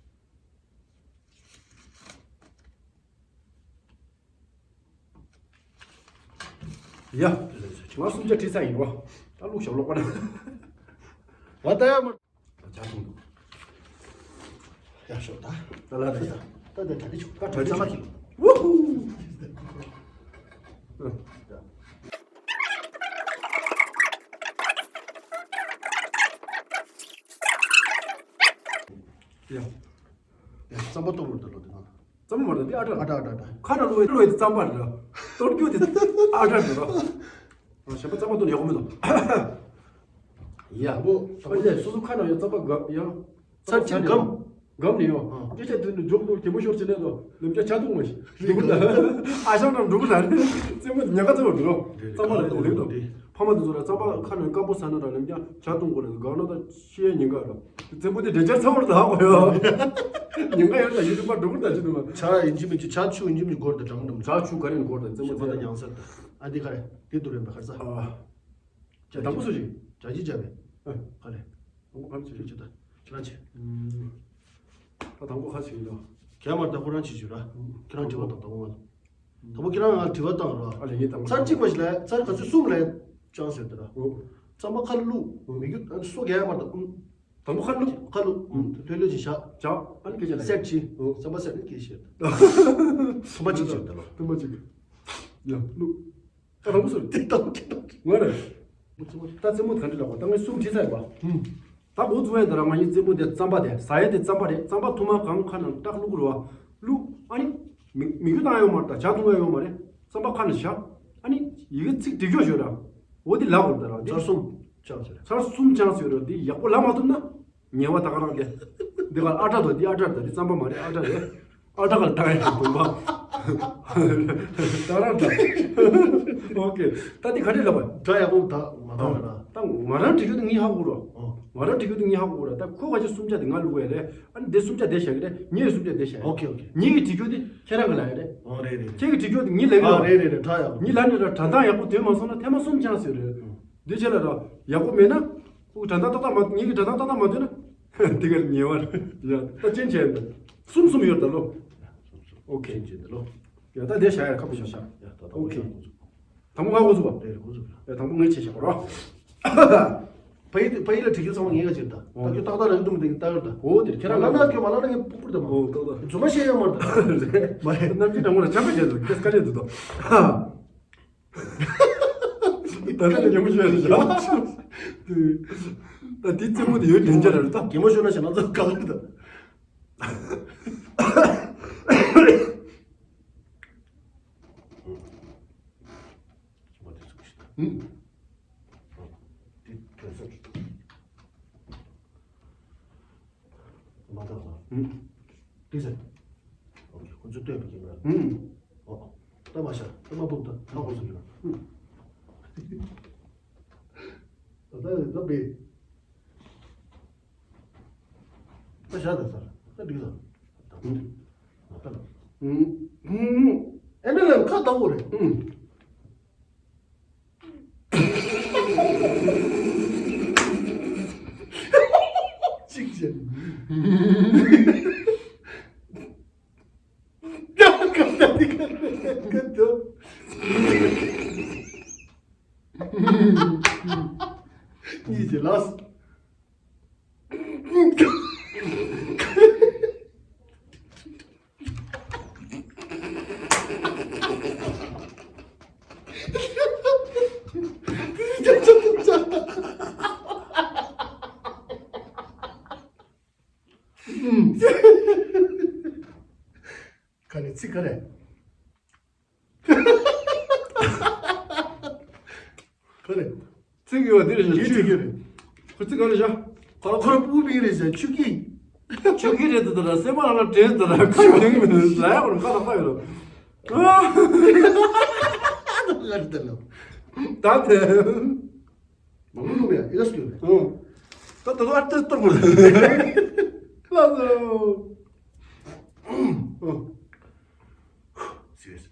ཡ། ང་སུམ་བརྒྱ་བྲིས་ཚར་ཡིན་རོ། ད་ལུག་ཞབས་ལོག་པ་ན། ང་ད་ཡ་མ། ཇ་འཐུང་འདུག་ཡ་ཤོག་ད། ད་ལ་ད་ཡ། ད་ད་གྲ་སྒྲིག་ཆུ། ད་གྲ་སྒྲིག་ཚང་མ་ཁྱེར། ཝུ་ཧུ། ཡ། ཡ་རྩམ་པ་གཏོར་རོགས་ད་ལོ་དེ་ན། རྩམ་པ་མ་རེད་འདི་ཨ་ཏྲ། ཨ་ཏྲ་ཨ་ཏྲ་ཨ་ཏྲ། ཁ་ན་ལོ་ཡི་ལོ་ཡི་རྩམ་པ་རེད། གཏོར་རྒྱུ་དེ་ཨ་ཏྲ་རེད་རོ། ཞེན་པ་རྩམ་པ་གཏོར་ཡག་པོ་མེད་དོ། ཡ་བོ་ཨ་ལས་སོ་སོ་ཁ་ན་ཡོད་རྩམ་པ་ག་ཡ། ཚར་གཅིག་སྒམ། སྒམ་ནས་ཡོང་། སྐད་ཆ་དུས་ནས་འཇོག་འདུག་གད་མོ་ཤོར་ཕྱིན་ནས་དོ་ལམ་རྒྱ་ཆ་འདུག་མ་ཤི་འགྲོ་གི་ད། ཨ་ཞང་དང་འགྲོ་གི་ད་རེད། རྩེད་མོ་ཉག་ག་རྩེ་བ་འགྲོ། རྩམ་པ་ལ་དེ་ལེགས་དོ། ཕ་མ་དེ་ཚོ་ལ་རྩམ་པ་ཁ་ན་སྐམ་པོ་ཟ་ན་ར་ལམ་རྒྱ་ཆ་གཏོང་དགོས་རེད་འགག་ན་ད་ཤི་ཡའི་ཉེན་ཁ་ར། རྩེད་མོ་དེ་འདྲ་ཆར་ཚ་བར་ད་ཧ་གོ་ཡོད། ཉེན་ཁ་ཡོད་ད་ཡུལ་དུ་མ་འགྲོ་གི་ད་ཅི་འདུག་ང་། ཆ་ཡིན་གཅིག་མིན་གཅིག་ཆ་ཆུ་ཡིན་གཅིག་མིན་གཅིག་སྒོར་དང་གྲང་འདུག་ཆ་ཆུ་ག་རེ་ཡིན་སྒོར་དང་རྩེད་མོ་ཞེས་པ་ད་རྩེད་ཉང་སར་དང་ཨ་འདི་ག་རེ་དེ་དུ་རེད་པ་ཁ་ས། ཨ། ཇ་དང་པོ་སུ་ཞིག་ཇ་ཅི་ཇ་བས། ཨ། ག་ལེ། དང་པོ་ག་རེ་ཞིག་ཇ་ད་ཁྱེད་རང་ཆེ། ཨུམ། ད་དང་པོ་ཁ་ཞིག་ཡིན་ནོ། ག་མར་ད་ཁོ་རང་ཆེ་ཞུ་ར། ཁྱེད་རང་དྲི་བ་དང་དང་པོ་ང་། དང་པོ་ཁྱེད་རང་ང་དྲི་བ་བཏང་ར། ཨ་ལེ་ངས་དང་པོ། ཚར་གཅིག་པ་ཞིག་ལས་ཚར་ག་ཚོད་གསུམ་ལས་ཅང་ཟེར་ད་ར། ཨོ། རྩམ་པ་ཁ་བླུག་ཨོ། མི་རྒྱུ་ཨ་སོ་ག་མར་ད་ཨུམ། དང་པོ་ཁ་བླུག་ཁ་བླུག་ཨུམ། ཐོད་ཐོད་ཅིག་བཞག་བཞག་ཨ་ནི་སྐད་ཆ་ལ། སེར་ཆི། ཨོ། རྩམ་པ་སེར་ནི་སྐད་ཆ་ད། ཐུམ་པ་གཅིག་བྱེད་ད་ལོ། ཐུམ་པ་གཅིག་ཡ་བླུག་ད་དང་པོ་སོ་རེད། དེ་དང་པོ་དང་པོ། ང་རེད། ད་རྩེད་མོ་ག་འདྲ་ལབ་པ་ད་ངས་གསུམ་བྲིས་ཚར་ཡོད་པ། ཧུམ། ད་འགོ་བཙུགས་ཡས་འདི་ར་ང་གཉིས་རྩེད་མོ་དེ་རྩམ་པ་དེ་ཟ་ཡས་དེ་རྩམ་པ་རེད། རྩམ་པ་ཐུར་མ་གང་ཁ་ནང་ཏག་བླུག་རོ། བླུག་ཨ་ནི། མི་མི་རྒྱུ་བཏང་ཡོད་མ་རེད། ད་ཇ་འཐུང་ཡ་ཡོད་མ་རེད། རྩམ་པ་ཁ་ནང་བཞག་ཨ་ནི་ཡི་གེ་ཚིག་འབྲི་རྒྱུ་ཡོད་ར། འོ་དེ་ལབ་དགོས་འདི་ར་འདི། ཚར་གསུམ་ཆགས་ཟེར། ཚར་གསུམ་ཆགས་ཟེར་ར་འདི་ཡག་པོ་ལབ་མ་ཐུབ་ན། ཉེས་པ་ད་ག་རང་དེ། འདི་ག་ཨ་ཏྲ་དང་འདི་ཨ་ཏྲ་དང་འདི་རྩམ་པ་མ་རེད་ཨ་ཏྲ་རེད། ཨ་ཏྲ་ག་ལ་བཏང་ཡ་དུང་པ། ད་རང་ད། ཨོ་ཀེ། ད་འདི་ག་འདྲས་ལབ་པ། ད་ཡག་པོ་ད་མ་བཏང་ར། ད་ང་རང་བྲིས་རྒྱུ་དེ་ངས་ཧ་གོ་ར། ཨོ། ང་རང་བྲིས་རྒྱུ་དེ་ངས་ཧ་གོ་ར། ད་ཁོ་ག་ཅིག་གསུམ་ཆ་དེ་ང་བླུག་ཡ་རེད། ཨ་ནི་འདི་གསུམ་ཆ་དེ་བཞག་གི་རེད། ངས་གསུམ་ཆ་དེ་བཞག་ཡ། ཨོ་ཀེ་ཨོ་ཀེ། ངེད་ཀྱི་བྲིས་རྒྱུ་དེ་ཁྱེད་རང་གི་ལབ་ཡ་རེད། ཨོ་རེད་རེད། ཁྱེད་ཀྱི་བྲིས་རྒྱུ་དེ་ངས་ལབ་ཡ་རེད། ཨ་རེད་རེད་རེད་ད་ཡག་པོ། ངས་ལབ་ནི་ར་དྲ་ཐག་ཡག་པོ་འདོན་མ་སོང་ན་ཐེངས་མ་གསུམ་ཆགས་ཟེར་རེད། འདི་ཆ་ལ་ར་ཡག་པོ་མེད་ན། ཁོ་གི་དྲ་ཐག་ཏག་ཏག་མ་ངེད་ཀྱི་དྲ་ཐག་ཏག་ཏག་མ་འདོན་ན། དེ་ག་ཉེས་པ་རེད། ཡ་ད་ཅན་བྱས་ཡིན་ད། གསུམ་གསུམ་ཡོད་ད་ལོ། ཨོ་ཁེ། ཅན་ཅན་དེ་ལོ། ཡ་ད་དེ་བཞག་ཡ་ཁ་པོ་བཞག་བཞག་ཡ་ད་ད་ཨོ་ཁེ། ད་ང་འགོ་ཚུགས་པ། རེད་རེད། འགོ་ཚུགས་པ། ཡ་དང་པོ་ངས་བྱས་བཞག་པ་རོ། ཕ་ཡི་ཕ་ཡི་ལ་བྲིས་རྒྱུ་ཚང་མ་ངས་ག་བྱེད་ད། ད་ཁྱོད་ཏག་ཏག་རང་གི་འདུག་མི་འདུག་ད་གར་ད། ཨོ་དེ་ཁྱེད་རང་ལ་ན་ཁྱོད་མ་ལ་ན་ངས་ཕུག་པུར་ད་མ། ཨོ་ཏག་ཏག་རྫུན་མ་བཤད་ཡོད་མ་རེད་ད། རེད། མ་རེད། གནམ་གྱི་དྲང་མོ་ལ་ཆམ་པ་བརྒྱབ་འདུག་ཁྱེད་དཀའ་ལས་འདུག་ད། ད་ནི་གད་མོ་ཤོར་ཡ་རེད་ཤག་ད་དེ་རྩེད་མོ་དེ་ཡོད་དྲན་འཆར་རེད་ད། གད་མོ་ཤོར་ན་ཞེ་ན་ཚ་ག་ལ་རེད་ད། མ་དག་ལ། ཨུམ། ཏི་སེ། ཨོ་ཁེ། ཁོ་ཚོས་ལྟོས་པ་ཡིན་ན། ཨུམ། ཨོ། ལྟ་མ་ཤ། ལྟ་མ་སྤུབ་ད། ལྟ་ཁོ་ཚོ་ཡིན་ན། ཨུམ། ད་ལྟ་ལྟ་བས། ལྟ་ཤ་ད་ས། ལྟ་འགྲིག་ས། ཨུམ། ལྟ་ལ། ཨུམ། ཨུམ། ཨེ་འདྲ་ལ་ཁ་བཏང་དགོས་རེད། ཨུམ། གཅིག་བྱས། གཉིས་བྱས་ལགས། ག་རེ་ཚིག་ག་རེ། ག་རེ། ཚིག་ཡོད་འདི་རེད་ཤག་ཡིད་ཆེས་ཡོད་རེད། ཁོ་ཚིག་ག་རེ་ཤག་ཁོ་ཁོ་ར་སྤུ་གུ་མིང་རེད་ཤག་ཆུ་སྐྱིད། ཆུ་སྐྱིད་རེད་འདུག་ད་ར་སེམས་པ་ལ་དྲན་འདུག་ད་ར་ཁ་ཡོད་ངེས་མི་འདུག་ལ་ཡག་པོ་ཁ་ལག་པ་ཡོད་རོ། ད་དེ། མང་པོ་ལུག་ཡ་ཨེ་ལ་སྐྱོ་རེད། ད་ད་ད་ཨ་ཏི་ཏོ་མོ་ལ་ལ་ཟོ། ཟེར།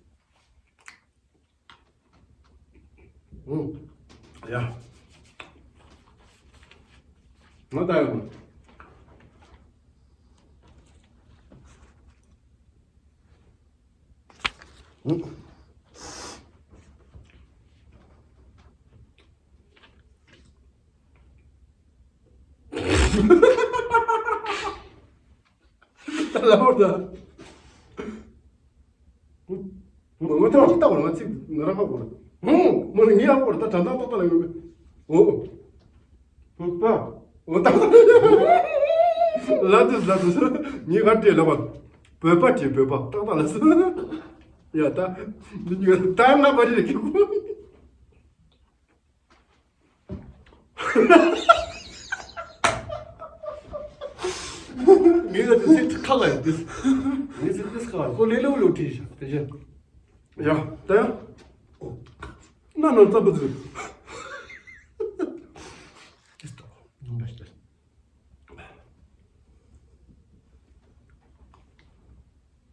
ཡ། ང་ད་ཡོང་། ལ་བོར་ད། ང་ཐང་ཅིག་ལྟ་བར་ང་ཚིག་ང་རང་ཧ་གོ་ལ། ཧུང་། མོ་ནི་ངའི་ཧ་གོ་ལ་ད་དྲན་ཐང་ཏག་ཏག་ལ་ཡོད་མེད། འོ། བོད་པ། འོ་ཏག་ཏག་ལ་དུས་ལ་དུས་ངའི་ག་བྲིས་ལ་བ། བོད་པ་བྲིས་བོད་པ་ཏག་ཏག་ལ་སུ། ཡ་ད། འདི་ཉིད་ད་ང་པ་རི་རེ་ཁྱི་གུ། ངས་ལ་དེ་ཚིག་ཁ་ལ་ཡོད་དེ། ངས་ཚིག་དེ་ཁ་ལ་ཁོ་ལེ་ལོ་ལོ་བྲིས་ཤག་དེ་བཞིན། ཡ་ད་ཡ། ན་ན་ཙམ་པོ་ཚིག་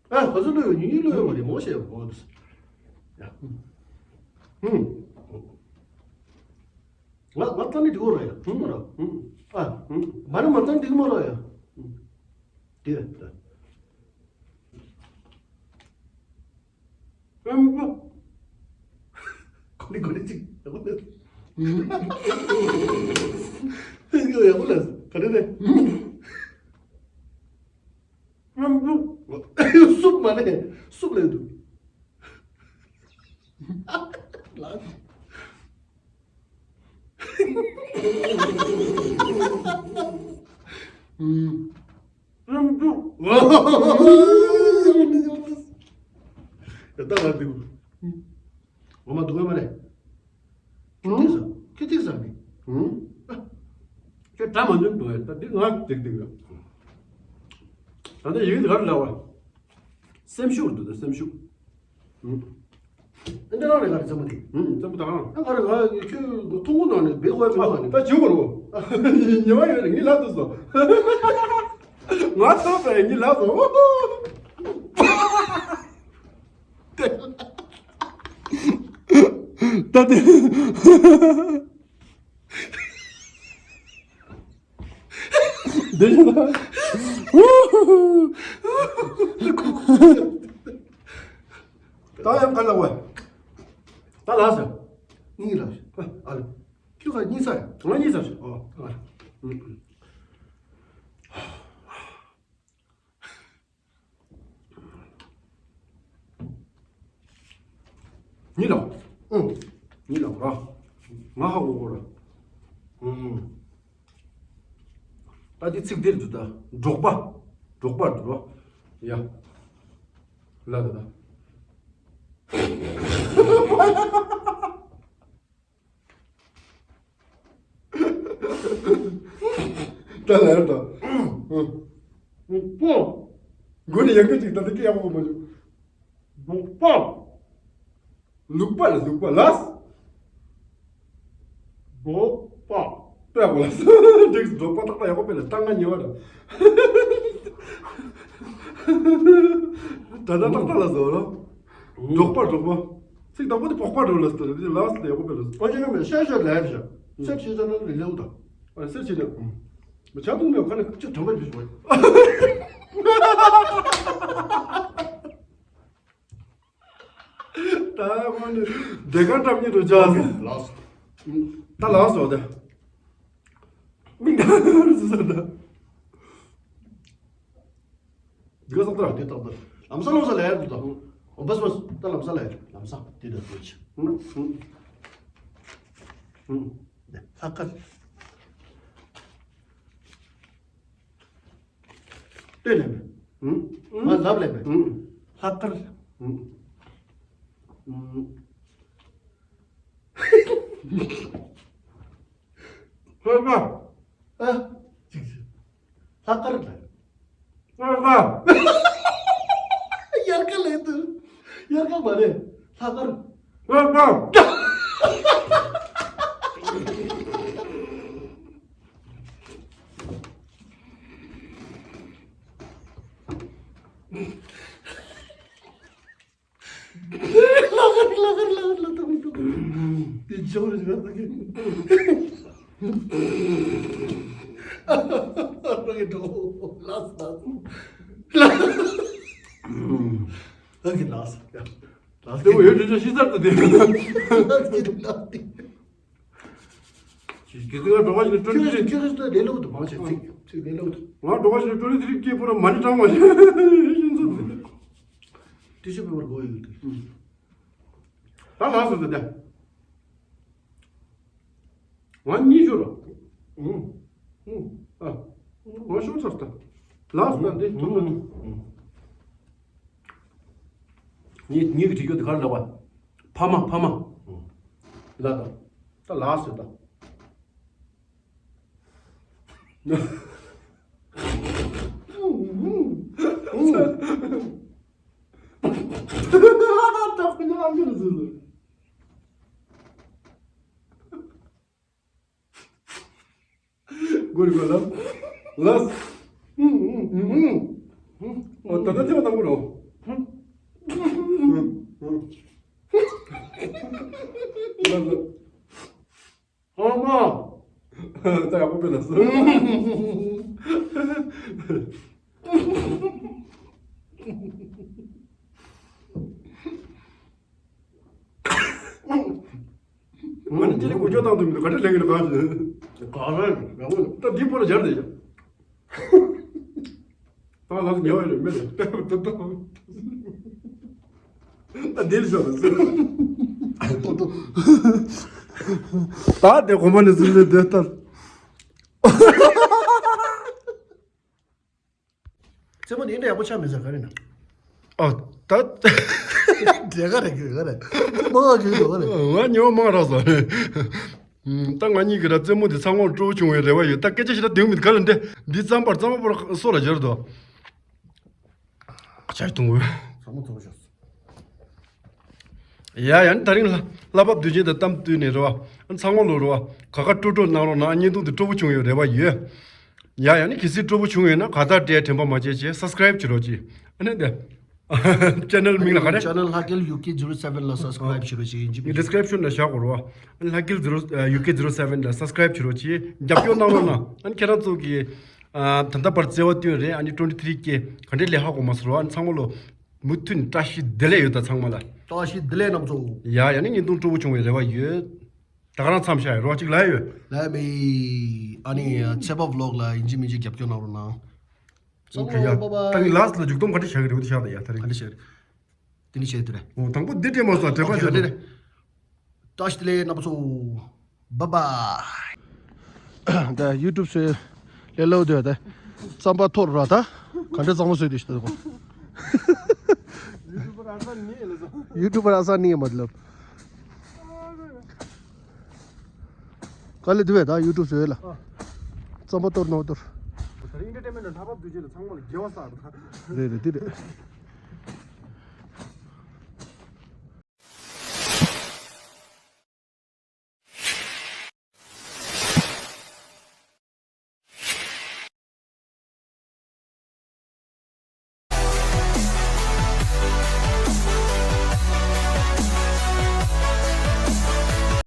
ཨ། ཁོ་ཚོ་ལོས་ཡོད་ཉིན་ལོས་ཡོད་མ་རེད་མོ་ཞེས་གོ་འདུག་ཡ། ཧུམ། ང་ང་ཙམ་ནི་འགྲིག་གོ་ར་ཡ། ཧུམ་ར། ཧུམ། ཨ། ཧུམ། མ་ནི་མ་ཙམ་འགྲིག་མོ་ར་ཡ། ཧུམ། དེ་རེད། ཨམ་པོ། གོ་ནི་གོ་ནི་ཅིག་ཡག་པོ་ལས། ཡག་པོ་ལས། ག་རེ་རེད། ཨམ་པོ། སུབ་མ་ལས། སུབ་ལས་འདུག་ལགས། ཨམ། རང་འདུག་ཡ་ད་ང་འདུག་ངོ་མ་འདུག་ག་མ་རེད། ཁྱོད་ཐིག་ཟ། ཁྱོད་ཐིག་ཟ་ནི། ཁྱོད་དགྲ་མ་འདུག་འདུག་ད་འདི་ང་འདུག་འདུག་ད་ལྟ་ཡིག་འདི་ག་རེ་ལབ་པ། སེམས་ཤུགས་འདུག་ད་སེམས་ཤུགས། ཨ་འདྲ་རང་རེད་ག་རེ་བཙན་པོ་དེ། ཨུམ་བཙན་པོ་དང་། ཨ་ག་རེ་ང་ཁྱོད་ཐུང་ངུ་ནང་ནས་སྦས་དགོས་མེད་པ་ནི། ད་བྱེད་དགོས་རེད་བ། ཉེས་པ་ཡོད་རེད་ངས་ལབ་ཐུབ་སོང་། ང་ཐོབ་པས་ངས་ལབ་སོང་། ད་དེ། འདི་ཡིན་ན། ད་ཡང་ག་ལ་བས། ད་ལགས་སོ། གཉིས་ལ། ཨ་ལ། ཁྱོད་ག་གཉིས་ས་ཡ། ང་གཉིས་ས་ཞིག་ཨོ། ཨ་ལ། ཉི་ལ། ཨང་། ཉི་ལ་ར། ང་ཧ་གོ་གོ་ར། ཨང་། ད་འདི་ཚིག་འདིར་འདུག་ད། འབྲོག་པ། འབྲོག་པ་འདུག་ར། ཡ། ལ་ད་ད། ད་ལ་ཡར་ད། ལུག་པ། མགོ་ནས་ཡང་ཁྱོད་ཅིག་ད་ལྟ་སྐད་ཡག་པོ་མ་བྱུང་། ལུག་པ། ལུག་པ་ལ་ལུག་པ་ལ། འབྲོག་པ། པ་ཡག་པོ་ལ། འགྲིག་འབྲོག་པ་ཏག་ཏག་ཡག་པོ་དཔེ་ལ་ཏག་ང་ཉེ་བ་ད། ད་ད་ཏག་ཏག་ལ་བཟོ་རོ། འབྲོག་པ་འབྲོག་པ། ཚིག་དང་པོ་དེ་འབྲོག་པ་འབྲོག་ལ་ཟེར་དེ་ལ་ཟེར་ཡག་པོ་དཔེ་ལ་ཟེར། ཨོ་ཅེ་ན་མེད་ཤ་ཤ་ལ་ཡར་ཤ། ཤ་ཆེ་ས་ན་ལེ་ལེའུ་དང་། ཨ་ཤ་ཆེ་ན། མི་ཆ་ཐུང་མེད་ཁ་ནས་ཅི་དྲང་པོ་ཞིག་བྱོས། ད་ཁོ་ནི་དེ་ག་འགྲམ་གཉིས་འགྲོ་ཆ་ཟེར། ལགས། ད་ལགས་སོ་ད། མིག་ད་ཟེར་ད། འདི་ག་སོགས་དར་དེ་ཏག་ཏག་ལམ་སང་ལམ་སང་ལ་ཡར་འདུག་དང་། འོ་བས་བས་ད་ལམ་སང་ལ་ཡར་ལམ་སང་དེ་འདྲ་འདུག་ཅི། ཧུམ་ཧུམ་ཧུམ། ལྷག་དཀར། ལྟོས་ལེན་པས། ཧུམ། ང་ལབ་ལེན་པས། ཧུམ། ལྷག་དཀར། ཧུམ། ཧུམ། ཧོར་མ། ཨ། ཅིག་ཅིག་ལྷག་དཀར་ལ། ཧོར་མ། དབྱར་ཁ་ལས་དུ། དབྱར་ཁ་མ་རེད། ལྷག་དཀར། ཧོར་མ། ལ་ཁར་ལ་ཁར་ལ་ཁར་ལ་ཏུ་ཏུ། དེ་ཇོ་རེ་ཇོ་ཏུ་གི། ར་གི་འགྲོ། ལགས་ལགས། ལ་གི་ལགས། ལགས་དེ་བོ་ཡོད་དྲི་ཆ་ཤི་ཚར་དུ་དེ། ལགས་གི་ལགས་དེ། ཁྱེད་ཚོ་ང་འགྲོ་བ་ཞིག་ལ་སྤྲོ་ཁྱེད་རེ་ཚོ་ཁྱེད་རེ་ཚོ་ལས་སླ་པོ་འདུག་མང་ཆེ་ཚིག་ཚིག་ལས་སླ་པོ་འདུག་ང་འགྲོ་བ་ཞིག་ལ་སྤྲོ་རེ་ཚིག་སྐྱེས་པོ་ར་མ་ཎི་གྲངས་མ་ཤེས་ཤིན་ཚོ་ཚིག་ཏི་ཤུ་པེ་པར་གོ་ཡོད་འདུག་ད་ལགས་སོ་ད་ད། ང་གཉིས་ཤོར་ར། ཨུང་། ཨུང་། ཨ། ང་ཤོར་ཚར་ད། ལགས་སོ་ད་འདི་ཐུག་ད་ཐུག་ངས་ངས་ཀྱི་བྲིས་རྒྱུ་འདི་ག་རེ་ལབ་པ། ཕ་མ་ཕ་མ། ལ་ད། ད་ལགས་སོ་ད། གོ་རི་གོ་ལ། ལགས། ཨོ་ད་ལྟ་ཐེངས་དང་པོ་རོ། ལགས། ཨ་མ། ད་ཡག་པོ་བྱས་ལ་སོ། ང་ནི་ཅི་ནས་འགུལ་སྐྱོད་བཏང་དུ་མི་འདུག་ག་འདྲ་ལེན་གི་འདུག་ག་ཟེར། ག་རེ་ཡག་པོ་འདུག་ད་འདི་པོ་ལ་སྦྱར་ཏེ་ཡ། ད་ལགས་ཉོ་ཡོད་རེད་མེད་རེད་ཏོ་ཏོ་ཏོ། ད་འདིར་ཤོག་ཟེར། ཏོ་ཏོ། ད་དེ་གོ་མ་ནས་ཟིན་ནས་བསྡད་ལྟར། རྩེད་མོ་འདི་འདྲ་ཡག་པོ་ཆགས་མེད་ཟེར་ག་རེ་ན། ཨ་ད། དེ་ག་རེ་གི་ག་རེ། མང་གི་འདུག་ག་རེ། ང་ཉོ་མང་རག་ཟེར། ད་ང་གཉིས་ཀྱི་ར་རྩེད་མོ་འདི་ཚང་མ་སྤྲོ་པོ་བྱུང་བའི་རེ་བ་ཡོད། ད་སྐད་ཆ་ཞིག་ད་དེང་མི་ག་ལ་འདྲེ་འདི་རྩམ་པར་རྩམ་པར་སོ་ལ་སྦྱར་དོ། ཆ་གཏོང་དགོས། ཚང་མ་ཚོགས་ཤོག་ཡ་ཡ་ནི་ད་རིང་ལ་བསླབ་པ་དུས་ཆེན་དང་གཏམ་བསྟུན་ནས་རེད་བ། ཚང་མ་ལོ་རེད་བ། ག་ག་སྤྲོ་སྤྲོ་གནང་རོགས་གནང་། བརྙན་ཐུང་འདི་སྤྲོ་པོ་བྱུང་ཡོད་རེ་བ་ཡོད། ཡ་ཡ་ནི་གལ་སྲིད་སྤྲོ་པོ་བྱུང་ཡོད་ན་ག་ད་འདྲའི་དྲན་པ་མ་བརྗེད་བྱས་སབ་སི་ཀ་རེབ་བྱེད་རོགས་གྱིས། ཨ་ནི་འདི། ཅེ་ནལ་མིང་ལ་ག་རེ། ཅེ་ནལ་ལྷ་སྐལ་ཡུ་ཀེ་ཛི་རོ་སེ་བེན་ལ་སབ་སི་ཀ་རེབ་བྱེད་རོགས་གྱིས། ཡིན་གྱི་མིན་གྱི། ཌི་སི་ཀི་རིབ་ཤོན་ལ་བཞག་དགོས་རེད་བ། ལྷ་སྐལ་ཛི་རོ་ཡུ་ཀེ་ཛི་རོ་སེ་བེན་ལ་སབ་སི་ཀ་རེབ་བྱེད་རོགས་གྱིས། རྒྱབ་སྐྱོར་གནང་རོགས་གནང་། ཨ་ནི་ཁྱེད་རང་ཚོ་གིས་ཨ་ད་ལྟ་བར་བརྩེ་བ་བསྟོད་རེད། ཨ་ནི་ཊུ་ཝེན་ཊི་ཐི་རི་ཀེ་ག་འདྲའི་ལས་ཧ་གོ་མ་སོང་རོགས། ཨ་ནི་ཚང་མ་ལོ། མུ་མཐུད་བཀྲ་ཤིས་བདེ་ལེགས་ཡོད། ད་ཚང་མ་ལ། བཀྲ་ཤིས་བདེ་ལེགས་རྣམ་ཚོ། ཡ་ཡ་ནི་བརྙན་ཐུང་སྤྲོ་བོ་བྱུང་བའི་རེ་བ་ཡོད། ད་ག་རང་མཚམས་བཞག་ཡ་རོགས་གཅིག་ལ་ཡོད། ལ་མེ། ཨ་ནི་ཚེ་པ་ཝི་ལོག་ལ་ཡིན་གཅིག་མིན་གཅིག་རྒྱབ་སྐྱོར་གནང་རོགས་གནང་། ཨོ་ཁེ་ཡ། ད་ངའི་ལ་སི་ཊི་ལ་མཇུག་སྡོམ་ག་འདྲ་བྱ་གི་རེད། འོ་དེ་བཞག་ད་ཡ་ད་རེད། ག་འདྲ་བྱ་གི་རེད། དེ་ནི་བྱས་དུ་རེད། འོ་དང་པོ་འདི་སྤྲད་མ་སོང་། དྲན་པ་ཨོ་ཁེ་བྱེད་རེད་རོགས། རེད། བཀྲ་ཤིས་བདེ་ལེགས་རྣམ་པ་ཚོ། བཱའི་བཱའི། ད་ཡུ་ཊུབ་བཟོས་ལས་སླ་པོ་འདུག་ད། རྩམ་པ་འཐོར་ར་ད། ག་འདྲ་གཙང་མ་བཟོས་འདུག་ཞིག་ད་གོ། ཡུ་ཊུབ་པར་ཨ་ས་ནི་ལ་ས། ཡུ་ཊུབ་པར་ཨ་ས་ནི་མ་ལབ། དཀའ་ལས་འདུག་བས་ད་ཡུ་ཊུབ་བཟོས་ལ། རྩམ་པ་འཐོར་ནོ་འཐོར། ད་རིང་འདྲ་སྤྲད་མེད་ན་ལྷ་བབས་དུས་ཆེན་ལ་ཚང་མ་ལ་དགེ་བ་བསགས་ར་ད། རེད་རེད་འདི་རེད།